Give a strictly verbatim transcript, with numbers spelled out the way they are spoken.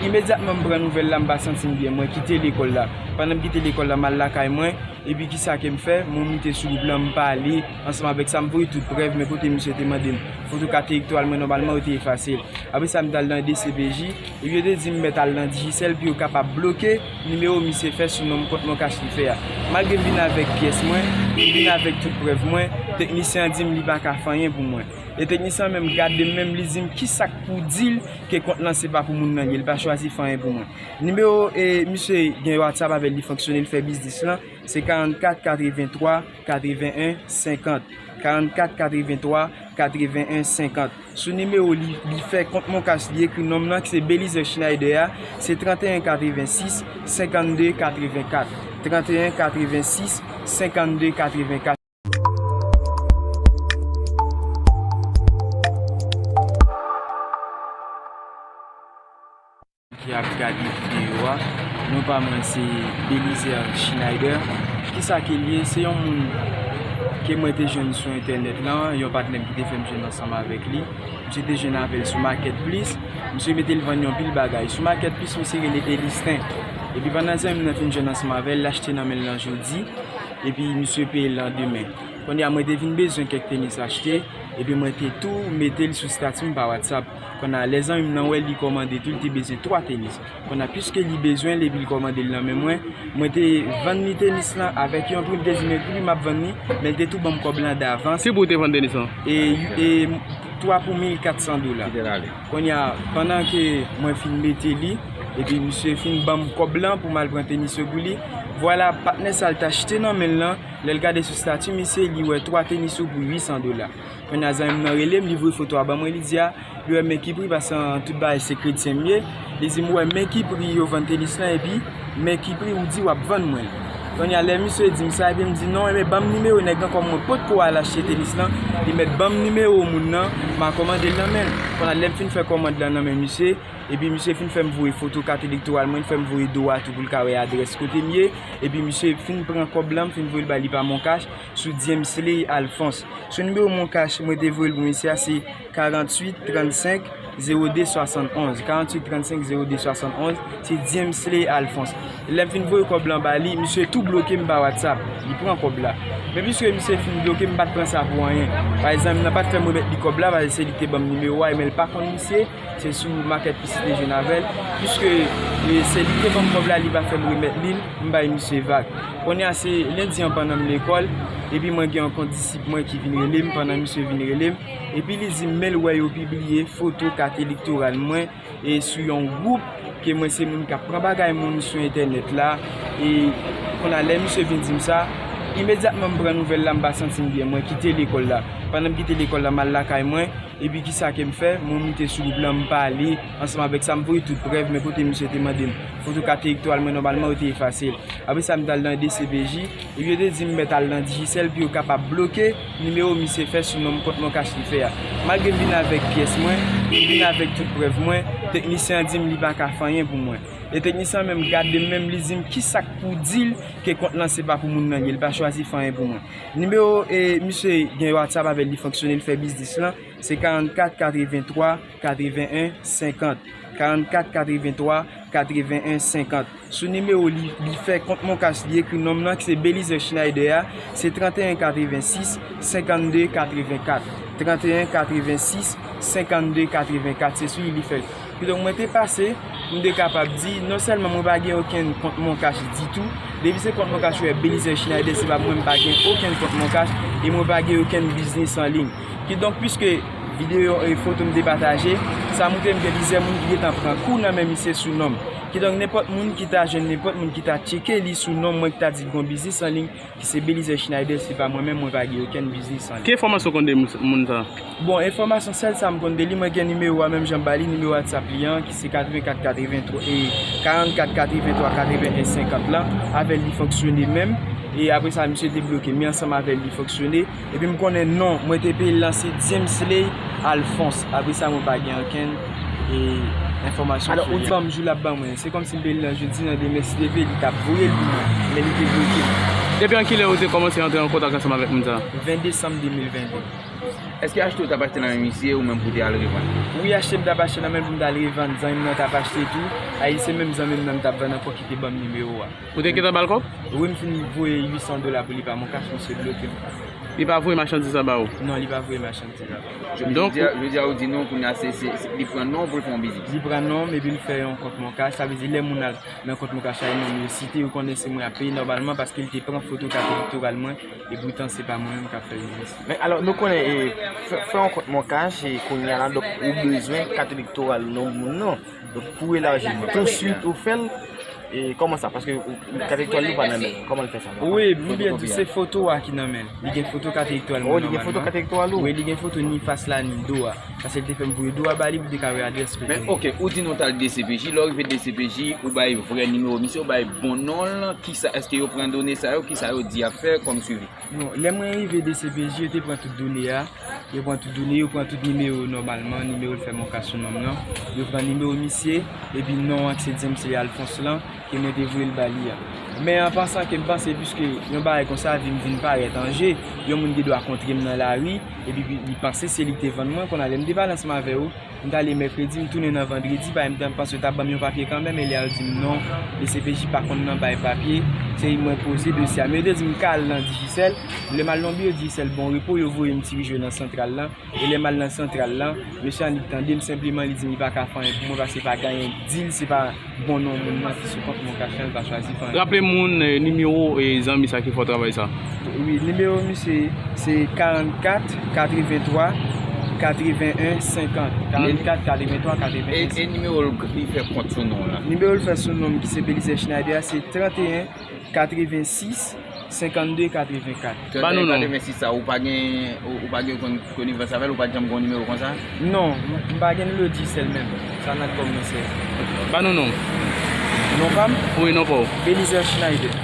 Imedyatman m pran nouvèl la, m pa santi m byen. Mwen kite lekòl la. Pandan m kite lekòl la, m al lakay mwen. Epi kisa ke m fè? Mwen moute sou gwoup lan, m pale ansanm avèk sa, m voye tout prèv, men kote misye te mande m foto kat elektoral mwen, nòmalman yo te efase l. Apre sa, m t al nan D C P J, epi yo te di m mèt al nan Digicel pou yo kapab bloke nimewo misye fè sou non m kont Moncash li fè a. Malgre m vin avèk pyès mwen, m vin avèk tout prèv mwen, teknisyen an di m li pa ka fè anyen pou mwen. E teknisyen an menm gade m menm, li di m kisa k pou di l ke kont lan se pa pou moun nan ye, li pa chwazi fè anyen pou mwen. Nimewo e misye gen WhatsApp avè l, li fonksyone, li fè biznis lan, se karannkat katrevenntwa katrevenn-en senkant. Karannkat katrevenntwa katrevenn-en senkant. Sou nimewo li, li fè kont Moncash, li ekri non m nan ki se Belizaire Schneider a, se tranteyen katrevensis senkannde katrevenkat. Tranteyen katrevensis senkannde katrevenkat. Ki ap gade videyo a. Non pa mwen se Belizaire Schneider. Kisa ke l ye? Se yon moun ke mwen te jwenn sou entènèt lan, yon patnè m ki te fè m jwenn ansanm avèk li. Misye te jwenn avè l sou Marketplace. Misye mete l vann yon pil bagay. Sou Marketplace, misye rele Elistin. Epi pandan zanmi m nan fin jwenn ansanm avè l, l achte nan men l nan jodi. Epi misye peye l landemen. Kounye a mwen te vin bezwen kèk tenis achte, epi mwen te tou mete l sou stati m pa WhatsApp. Kounye a lè zanmi m nan wè l, li kòmande tou, li te bezwen twa tenis. Kounye a piske li bezwen l epi l kòmande l nan men mwen, mwen te vann li tenis lan avèk yon pri, m te di men ki pri m ap vann li, men l te tou ban m kòb lan davans. Ki pri w te vann tenis lan? E, e twa pou mil kat san dola. Kounye a, pandan ke mwen fin mete li, epi misye fin ban m kòb lan pou m al pran tenis yo pou li, vwala patnè sa l t achte nan men l lan, lè l gade sou stati misye, li wè twa tenis yo pou uit san dola. Kounye a zanmi m nan rele m, li voye foto a ban mwen, li di a, li wè men ki pri, paske an tout bagay se kretyen m ye. Li di m, wè men ki pri yo vann tenis lan, epi men ki pri ou di w ap vann mwen l. Kounye a lè misye di m sa, epi m di non, ebyen ban m nimewo nèg lan, kòm mwen potko al achte tenis lan, li mèt ban m nimewo moun nan, m a kòmande l nan men l. Kounye a lè m fin fè kòmand lan nan men misye, epi misye fin fè m voye foto kat elektoral mwen, li fè m voye do a tou pou l ka wè adrès kote m ye, epi misye fin pran kòb lan, m fin voye l ba li pa Moncash, sou Diemsley Alphonse. Sou nimewo Moncash mwen te voye l pou misye a, se karanntuit trannsenk zewo de swasannonz, karanntuit trannsenk zewo de swasannonz, se Diemsley Alphonse. Lè m fin voye kòb lan ba li, misye tou bloke m pa WhatsApp, li pran kòb la. Men piske misye fin bloke m, m pa t pran sa pou anyen. Pa egzanp, nan pa t fè m remèt li kòb la, paske se li ki te ban m nimewo a, men l pa konn misye, se sou Marketplace li te jwenn avè l. Piske, e, se li ki te ban m kòb la, li pa fè m remèt li l, m bay misye vag. Kounye a se lendi an pandan m lekòl, epi mwen gen yon kondisip mwen ki vin rele m, pandan misye vin rele m, epi li di m men l wè yo pibliye foto kat elektoral mwen, e sou yon gwoup ke mwen se moun k ap pran bagay moun sou entènèt la, e kounye a lè misye vin di m sa, imedyatman m pran nouvèl la, m pa santi m byen, mwen kite lekòl la. Pandan m kite lekòl la, m al lakay mwen, epi kisa ke m fè? Mwen moute sou gwoup lan, m pale ansanm avèk sa, m voye tout prèv, men kote misye te mande m foto kat elektoral mwen, nòmalman yo te efase l. Apre sa, m t al nan D C P J, epi yo te di m mèt al nan Digicel pou yo kapab bloke nimewo misye fè sou non m kont Moncash li fè a. Malgre m vin avèk pyès mwen, m vin avèk tout prèv mwen, teknisyen an di m li pa ka fè anyen pou mwen. E teknisyen an menm gade m menm, li di m kisa k pou di l ke kont lan se pa pou moun nan ye, li pa chwazi fè anyen pou mwen. Nimewo e misye gen WhatsApp avè l, li fonksyone, li fè biznis lan, se karannkat katrevenntwa katrevenn-en senkant. Karannkat katrevenntwa katrevenn-en senkant. Sou nimewo li, li fè kont Moncash, li ekri non m nan ki se Belizaire Schneider a, se tranteyen katrevensis senkannde katrevenkat. Tranteyen katrevensis senkannde katrevenkat, se sou li li fè l. Kidonk mwen te pase pou m te kapab di non sèlman mwen pa gen okenn kont Moncash ditou, depi se kont Moncash ou wè Belizaire Schneider, se pa mwen, m pa gen okenn kont Moncash e mwen pa gen okenn biznis an liy. Kidonk piske videyo e foto m te pataje, sa montre m gen plizyè moun ki gentan pran kou nan men misye sou non m. Kidonk nenpòt moun ki ta jwenn nenpòt moun ki ta tcheke li sou non m, mwen ki ta di l gon biznis an liy ki se Belizaire Schneider, se pa mwen menm, mwen pa gen okenn biznis an liy. Ki enfòmasyon w konn de moun, moun sa? Bon, enfòmasyon sèl sa m konn de li, mwen gen nimewo a, menm jan m ba li nimewo WhatsApp li an, ki se katrevenkat katrevenntwa, e karannkat katrevenntwa katrevenn-en senkant lan, avè l li fonksyone menm, e apre sa misye te bloke m, men ansanm avè l li fonksyone, epi m konnen non mwen te peye l lan se Diemsley Alphonse, apre sa mwen pa gen ankenn, e, enfòmasyon sou li. Alò, ou di ban m jou l ap ban mwen, se kòmsi m peye l lan jodi, nan demen si Dye vle li t ap voye l pou mwen, men li te bloke m. Depi an kilè ou te kòmanse antre an kontak ansanm avèk moun sa? Ven desanm de mil vennde. Èske achte w t ap achte nan men misye ou menm pou w te al revann? Wi, achte m t ap achte nan men l pou m t al revann. Zanmi m nan t ap achte tou. Ayisyen menm zanmi m nan m t ap vann ankò ki te ban m nimewo a. Ou te gentan ba l kòb? Wi, m fin voye uit san dola pou li pa mon kach, misye bloke m. Li pa voye machandiz la ba ou? Non, li pa voye machandiz la ba m. Donk, jodi a, jodi a ou di non, kounye a se, se, se, li pran non pou l fè yon biznis. Li pran non m epi l fè yon kont mon kach. Sa vle di lè moun al nan kont mon kach la, e non m yo site, yo konnen se mwen ap peye nòmalman paske li te pran foto kat elektoral mwen, e poutan se pa mwen menm k ap fè biznis. Men alò, nou konnen, e, fè, fè yon kont mon kach, e kounye a la, donk, ou bezwen kat elektoral yon moun non. Donk, pou elaji, touswit ou fè l, e kòman sa? Paske ou, ou, kat elektoral li ou pa nan men l. Kòman l fè sa? Wi, m byen di se foto a ki nan men l. Li gen foto kat elektoral mwen nòmalman. Oh, li gen foto kat elektoral ou? Wi, li gen foto ni fas la, ni do a. Paske li te fè m voye do a ba li pou te ka wè adrès kote m. Men, oke, ou di nou t al D C P J, lè w rive D C P J, ou bay vrè nimewo misye, ou bay bon non l, kisa, èske yo pran done sa yo, kisa yo di y ap fè kòm swivi? Bon, lè mwen rive D C P J, yo te pran tout done a, yo pran tout done, yo pran tout nimewo nòmalman, nimewo l fè mon kach sou non m nan, yo pran nimewo misye, epi non an ki se James Lee Alphonse lan, ke mwen te voye l ba li a. Men an pansan ke m panse, piske yon bagay konsa vin, vin parèt an je, yon moun gen dwa kontre m nan lari, epi li, li panse se li ki te vann mwen, kounye a lè m te pale ansanm avè yo, m t ale mèkredi, m tounen nan vandredi, pa m t ap panse yo t ap ban m yon papye kanmenm, e lè yo di m non, D C P J pa konn nan bay papye, se mwen poze dosye a. Men yo te di m ka al nan Digicel, lè m al nan biwo Digicel Bon Repo, yo voye m ti rive nan santral lan, e lè m al nan santral lan, mesye Annik tande m, senpleman li di m li pa ka fè anyen pou mwen, paske pa gen anyen k di l, se pa bon non moun nan ki sou kont mwen ka fè l pa chwazi fè anyen. Raple moun, eh, nimewo, eh, zanmi sa ki fè w travay sa. Wi, nimewo misye se karannkat katrevenntwa katrevenn en senkant. Karannkat katrevenntwa katrevenn en senkant. E, e nimewo l, li fè kont sou non w la? Nimewo l fè sou non m ki se Belizaire Schneider a, se tranteyen katrevensis senkannde katrevenkat. Ba nou non. Katrevensis sa, ou pa gen, ou, ou pa gen konn konivans avè l, ou pa t janm gen yon nimewo konsa? Non, m, m pa gen l, yo di sèl menm. Sa nan kò m nan sèl. Ba nou non. Non pa m? Wi, non pa w. Belizaire Schneider.